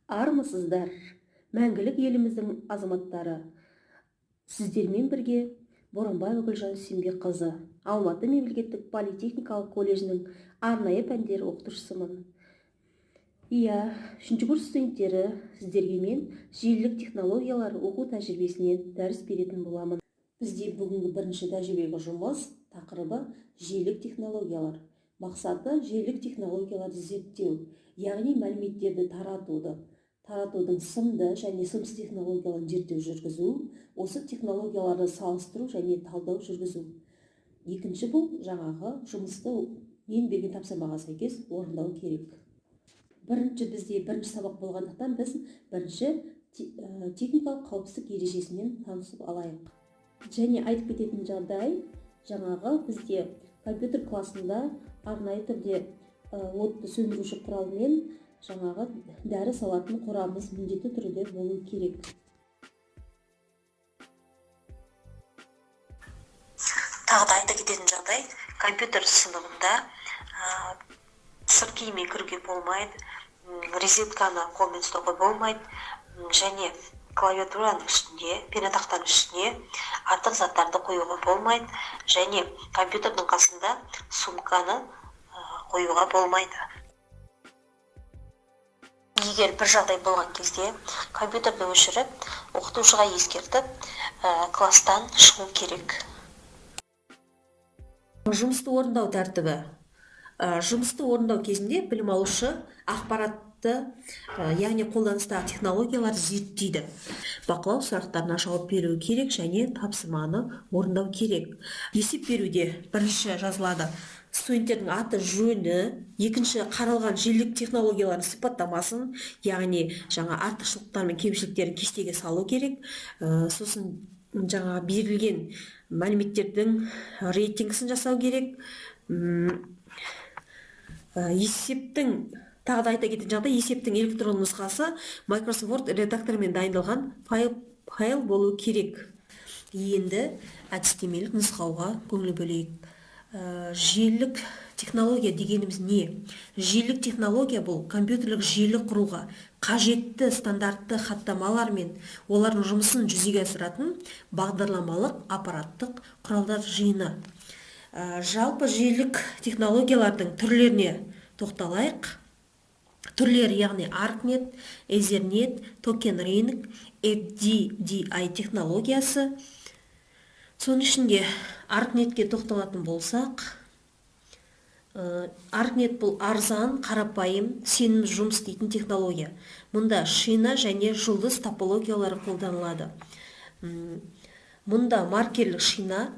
Армысыздар, мәңгілік еліміздің азаматтары! Сіздермен бірге Боранбаева Гүлжан Үсенбекқызы, Алматы мемлекеттік политехникалық колледжінің арнайы пәндер оқытушысымын. Иә, үшінші курс студенттері, сіздерге мен желілік технологиялар оқу тәжірибесінен дәріс беретін боламын. Бізде бүгінгі бірінші тәжірибелік жұмыс тақырыбы желілік технологиялар. Мақсаты желілік технологияларды зерттеу, яғни мәліметтерді таратудың сымды және сымсыз технологияларын зерттеу жүргізу, осы технологияларды салыстыру және талдау жүргізу. Екінші, бұл жаңағы жұмысты мен берген тапсырмаға сәйкес орындау керек. Бірінші, бізде бірінші сабақ болғандықтан, біз бірінші техникалық қауіпсіздік ережесімен танысып алайық. Және айтып кететін жағдай, жаңағы бізде компьютер классында арнайы түрде отты сөндіруші құралмен жаңағы дәрі салатын қорабымыз міндетті түрде болу керек. Тағы да айта кететін жағдай, компьютер сыныбында сырт киіммен кіруге болмайды, розетканы қолмен ұстауға болмайды және клавиатураның үстінде, пернетақтаның үстіне артық заттарды қоюға болмайды және компьютердің қасында сумканы қоюға болмайды. Егер бір жағдай болған кезде компьютерді өшіріп, оқытушыға ескертіп, класстан шығу керек. Жұмысты орындау тәртібі. Жұмысты орындау кезінде білім алушы ақпаратты, яғни қолданыстағы технологияларды зерттейді. Бақылау сұрақтарына жауап беру керек және тапсырманы орындау керек. Есеп беруде бірінші жазылады студенттердің аты жөні, екінші қаралған желілік технологиялардың сипаттамасын, яғни жаңа артықшылықтар мен кемшіліктерін кестеге салу керек. Сосын жаңа берілген мәліметтердің рейтингісін жасау керек. Есептің, тағы да айта кететін жағдай, есептің электронды нұсқасы Microsoft Word редакторымен дайындалған файл болу керек. Енді әдістемелік нұсқауға көңіл бөлейік. Желілік технология дегеніміз не? Желілік технология бұл компьютерлік желі құруға қажетті стандартты хаттамалар мен олардың жұмысын жүзеге асыратын бағдарламалық аппараттық құралдар жиыны. Жалпы желілік технологиялардың түрлеріне тоқталайық. Түрлері, яғни ARCnet, Ethernet, Token Ring, FDDI технологиясы. Соның ішінде ARCnetке тоқталатын болсақ, ARCnet бұл арзан, қарапайым, сенімді жұмыс істейтін технология. Мұнда шина және жұлдыз топологиялары қолданылады. Мұнда маркерлік шина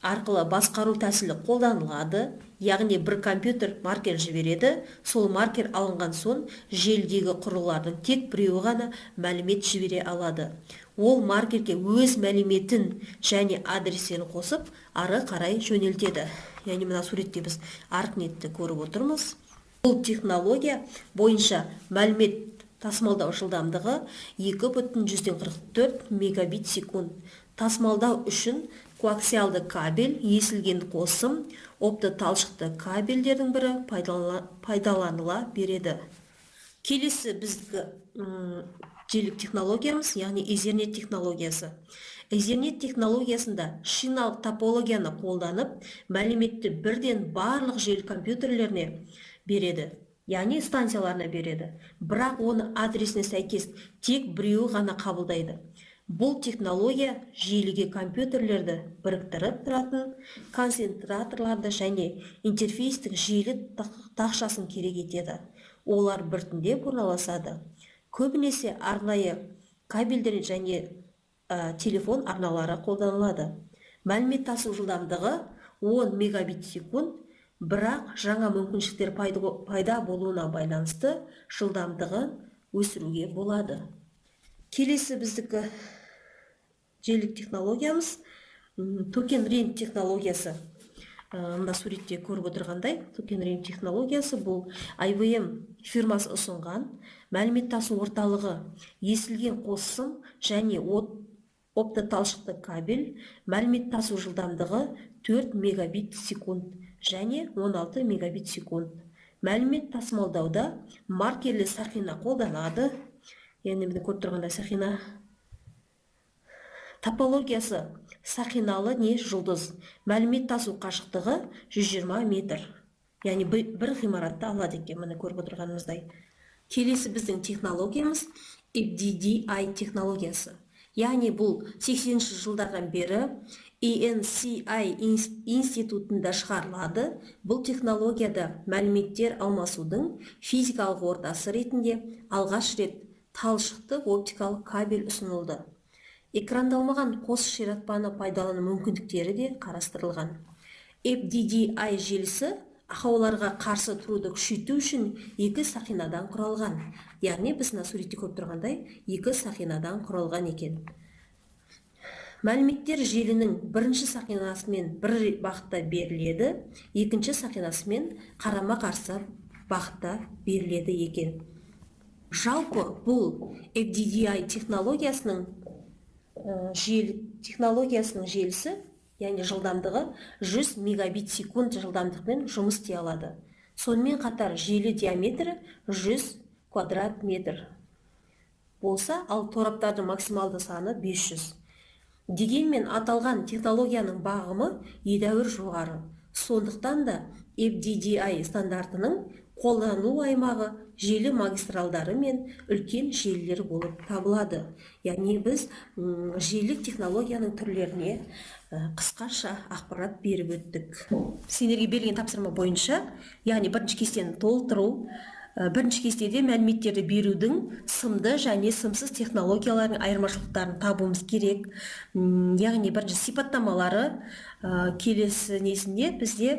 арқылы басқару тәсілі қолданылады, яғни бір компьютер маркер жібереді, сол маркер алынған соң желідегі құрылғылардың тек біреуі ғана мәлімет жібере алады. Ол маркерге өз мәліметін және адрестерін қосып, ары қарай жөнелтеді. Яғни мына суретте біз ARCnetті көріп отырмыз. Бұл технология бойынша мәлімет тасымалдау жылдамдығы 2,44 мегабит секунд. Тасымалдау үшін коаксиалды кабель, есілген қосым, оптоталшықты кабельдердің бірі пайдаланыла береді. Келесі біздікі, желілік технологиямыз, яғни Ethernet технологиясы. Ethernet технологиясында шиналық топологияны қолданып, мәліметті бірден барлық желі компьютерлеріне береді, яғни станцияларына береді. Бірақ оны адресіне сәйкес тек біреуі ғана қабылдайды. Бұл технология желіге компьютерлерді біріктіріп тұратын концентраторларды және интерфейстік желі тақшасын керек етеді. Олар біртіндеп орналасады. Көбінесе арнайы кабельдер және телефон арналары қолданылады. Мәлімет тасу жылдамдығы 10 мегабит секунд, бірақ жаңа мүмкіншіліктер пайда болуына байланысты жылдамдығын өсіруге болады. Келесі біздікі желілік технологиямыз, Token Ring технологиясы. Мына суретте көріп отырғандай, Token Ring технологиясы бұл IBM фирмасы ұсынған мәлімет тасу орталығы, есілген қосым және оптоталшықты кабель, мәлімет тасу жылдамдығы 4 мегабит секунд және 16 мегабит секунд. Мәлімет тасымалдауда маркерлі сақина қолданады. Яғни міне, көріп тұрғандай, сақина. Топологиясы сақиналы не жұлдыз. Мәлімет тасу қашықтығы 120 метр, яғни бір ғимаратты алады екен, міне, көріп отырғанымыздай. Келесі біздің технологиямыз FDDI технологиясы. Яғни бұл 80 жылдардан бері ANSI институтында шығарылады. Бұл технологияда мәліметтер алмасудың физикалық ортасы ретінде алғаш рет талшықты оптикалық кабель ұсынылды. Экрандалмаған қос ширатпаны пайдалану мүмкіндіктері де қарастырылған. FDDI желісі ақауларға қарсы тұруды күшейту үшін екі сақинадан құралған. Яғни біз мына суретте көріп тұрғандай, екі сақинадан құралған екен. Мәліметтер желінің бірінші сақинасымен бір бағытта беріледі, екінші сақинасымен қарама қарсы бағытта беріледі екен. Жалпы бұл FDDI технологиясының желісі, яғни жылдамдығы 100 мегабит секунд жылдамдықпен жұмыс істей алады. Сонымен қатар желі диаметрі 100 квадрат метр болса, ал тораптардың максималды саны 500. Дегенмен аталған технологияның бағымы едәуір жоғары. Сондықтан да FDDI стандартының қолдану аймағы желі магистралдары мен үлкен желілер болып табылады. Яғни біз желілік технологияның түрлеріне қысқаша ақпарат беріп өттік. Сендерге берілген тапсырма бойынша, яғни бірінші кестені толтыру. Бірінші кестеде мәліметтерді берудің сымды және сымсыз технологиялардың айырмашылықтарын табуымыз керек. Яғни бірінші сипаттамалары, келесі несінде бізде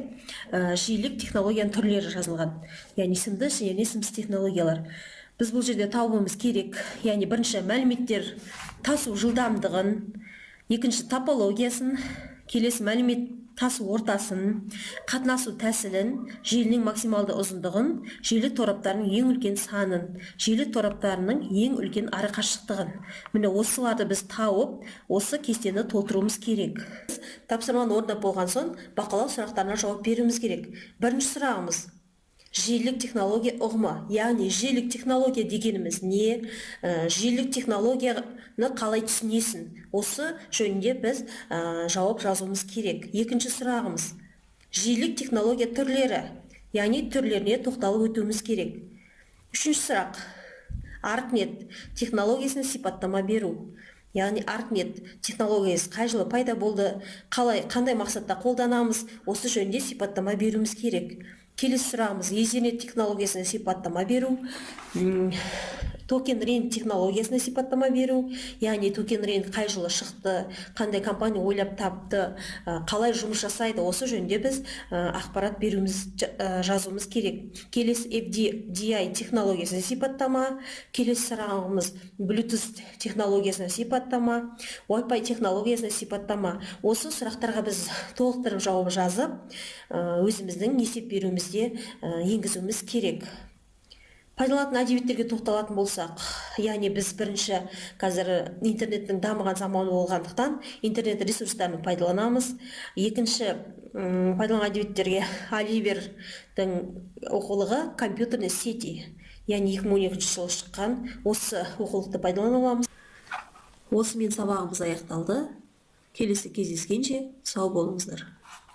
желілік технологияның түрлері жазылған, яғни сымды және сымсыз технологиялар. Біз бұл жерде табуымыз керек, яғни бірінші мәліметтер тасу жылдамдығын, екінші топологиясын, келесі мәлімет тасу ортасын, қатынасу тәсілін, желінің максималды ұзындығын, желі тораптарының ең үлкен санын, желі тораптарының ең үлкен арақашықтығын. Міне, осыларды біз тауып, осы кестені толтыруымыз керек. Тапсырманы орындап болған соң, бақылау сұрақтарына жауап беруіміз керек. Бірінші сұрағымыз: желілік технология ұғымы. Яғни желілік технология дегеніміз не? Желілік технологияны қалай түсінесің? Осы жөнінде біз жауап жазуымыз керек. Екінші сұрағымыз: желілік технология түрлері, яғни түрлеріне тоқталып өтуіміз керек. Үшінші сұрақ: ARPANET технологиясына сипаттама беру. Яғни ARPANET технологиясы қай жылы пайда болды, қалай, қандай мақсатта қолданамыз, осы жөнінде сипаттама беруіміз керек. Келесі сұрағымыз: Ethernet технологиясына сипаттама беру, Token Ring технологиясына сипаттама беру. Яғни Token Ring қай жылы шықты, қандай компания ойлап тапты, қалай жұмыс жасайды, осы жөнінде біз ақпарат беруіміз, жазуымыз керек. Келесі FDDI технологиясына сипаттама. Келесі сұрағымыз: Bluetooth технологиясына сипаттама, Wi-Fi технологиясына сипаттама. Осы сұрақтарға біз толықтырып жауап жазып, өзіміздің есеп беруімізде енгізуіміз керек. Пайдаланатын әдебиеттерге тоқталатын болсақ, яғни біз бірінші қазір интернеттің дамыған заманы болғандықтан, интернет ресурстарын пайдаланамыз. Екінші пайдаланған әдебиеттерге Оливердің оқулығы «Компьютерные сети», яғни 2012 жылы шыққан осы оқулықты пайдалана аламыз. Осымен сабағымыз аяқталды. Келесі кездескенше сау болыңыздар.